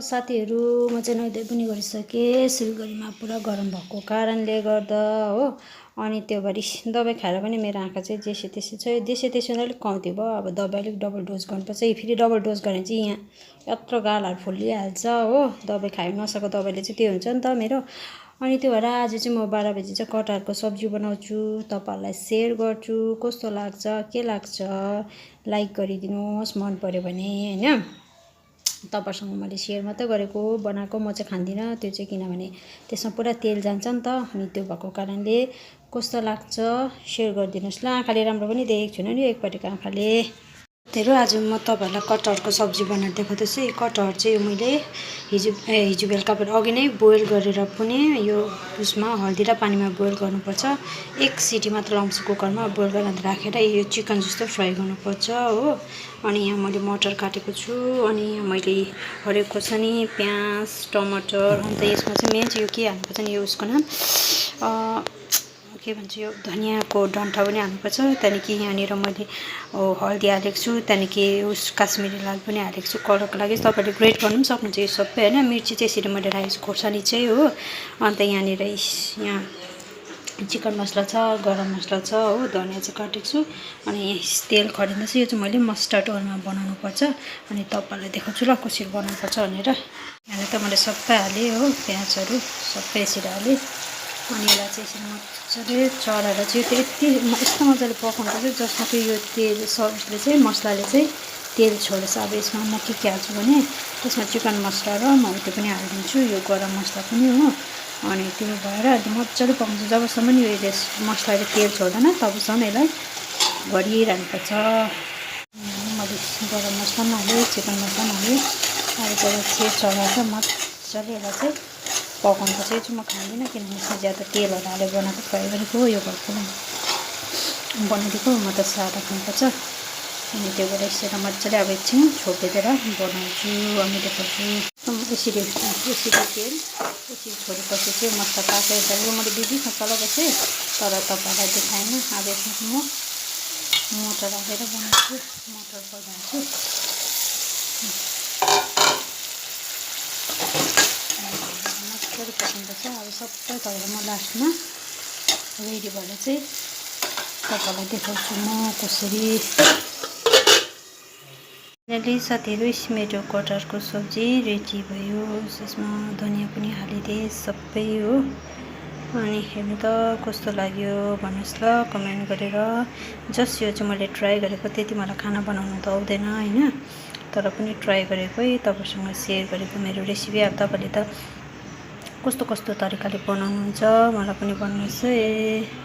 साथीहरू म चाहिँ नुहाइधुवाइ पनि गरिसकेँ। सिलगढीमा पुरा गरम भएको कारणले गर्दा हो, अनि त्यो भरि दबाई खाएर पनि मेरो आँखा चाहिँ जेसै त्यसै छ। जेसै त्यसै अलिक कम्ती भयो। अब दबाई अलिक डबल डोज गर्नुपर्छ। फेरि डबल डोज गऱ्यो भने चाहिँ यहाँ यत्रो गालहरू फुल्लिहाल्छ हो। दबाई खाइ नसकेको दबाईले चाहिँ त्यो हुन्छ नि त मेरो। अनि त्यो भएर आज चाहिँ म 12 बजी चाहिँ कटहरको सब्जी बनाउँछु, तपाईँहरूलाई सेयर गर्छु। कस्तो लाग्छ, के लाग्छ, लाइक गरिदिनुहोस् मन पऱ्यो भने होइन। तपाईँसँग मैले सेयर मात्रै गरेको, बनाएको म चाहिँ खाँदिनँ त्यो चाहिँ, किनभने त्यसमा पुरा तेल जान्छ नि त। अनि त्यो भएको कारणले कस्तो लाग्छ सेयर गरिदिनुहोस् ल। आँखाले राम्रो पनि देखेको छुइनँ नि एकपट्टिको आँखाले। त्यही आज म तपाईँहरूलाई कटहरको सब्जी बनाएर देखाउँदैछु। कटहर चाहिँ मैले हिजो बेलुका अघि नै बोइल गरेर पनि यो उसमा हल्दी र पानीमा बोइल गर्नुपर्छ। एक सिटी मात्र लाउँछु कुकरमा, बोइल गरेर राखेर यो चिकन जस्तो फ्राई गर्नुपर्छ हो। अनि यहाँ मैले मटर काटेको छु, अनि यहाँ मैले हरियो खोर्सानी, प्याज, टमाटर, अन्त यसमा चाहिँ मेन चाहिँ यो के हाल्नुपर्छ नि, यो उसको नाम के भन्छ, यो धनियाँको डन्ठा पनि हाल्नुपर्छ। त्यहाँदेखि यहाँनिर मैले हल्दी हालेको छु, त्यहाँदेखि उस काश्मिरी लाल पनि हालेको छु कलरको लागि। तपाईँले ग्रेट गर्नु पनि सक्नुहुन्छ यो सबै होइन। मिर्ची चाहिँ यसरी मैले राखेको छु, खोर्सानी चाहिँ हो। अन्त यहाँनिर यहाँ चिकन मसला छ, गरम मसला छ हो, धनियाँ चाहिँ काटेको छु। अनि तेल खरिँदैछ। यो चाहिँ मैले मस्टर्ड ओइलमा बनाउनु पर्छ। अनि तपाईँहरूलाई देखाउँछु ल कसरी बनाउनुपर्छ भनेर। यहाँ त मैले सबै हालेँ हो, प्याजहरू सबै यसरी हालेँ। अनि यसलाई चाहिँ यसरी मजाले चलाएर चाहिँ त्यो यस्तो मजाले पकाउनुपर्छ जसमा कि यो तेल सब्जीले चाहिँ मसलाले चाहिँ तेल छोडेछ। अब यसमा म के हाल्छु भने त्यसमा चिकन मसला र म त्यो पनि हालिदिन्छु, यो गरम मसला पनि हो। अनि त्यो भएर मजाले पकाउँछु जबसम्म यो मसलाले तेल छोड्दैन तबसम्म यसलाई गरिरहनुपर्छ। मैले गरम मसला पनि हालेँ, चिकन मसला पनि हालेँ। अब त्यसलाई चलाएर मजाले यसलाई चाहिँ पकाउनुपर्छ। यो चाहिँ म खाँदिनँ किनभने यसमा ज्यादा तेलहरू हालेर बनाएको फ्राई गरेको हो। यो घरको बनाइदिएको म त सादा खानुपर्छ। अनि त्यो भएर यसरी मजाले अब एकछिन छोपिदिएर बनाउँछु। अनि देखाउँछु यसरी तेल यसरी छोडेपछि चाहिँ मसला पाकेर यो मैले बिचमा चलाइबसेँ तर तपाईँहरूलाई देखाएन। अब यसमा चाहिँ म मटर हालेर बनाउँछु, मटर पकाउँछु। मजाले पकाउनुपर्छ। अब सबै गरेर म लास्टमा रेडी भएर चाहिँ तपाईँलाई देखाउँछु म कसरी। अहिले साथीहरू मेरो कटहरको सब्जी रेडी भयो। यसमा धनियाँ पनि हालिदिएँ सबै हो। अनि हेर्नु त कस्तो लाग्यो भन्नुहोस् ल कमेन्ट गरेर। जस्ट यो चाहिँ मैले ट्राई गरेको, त्यति मलाई खाना बनाउनु त आउँदैन होइन, तर पनि ट्राई गरेको है, तपाईँसँग सेयर गरेको मेरो रेसिपी। अब तपाईँले त कस्तो कस्तो तरिकाले बनाउनुहुन्छ मलाई पनि भन्नुहोस् है।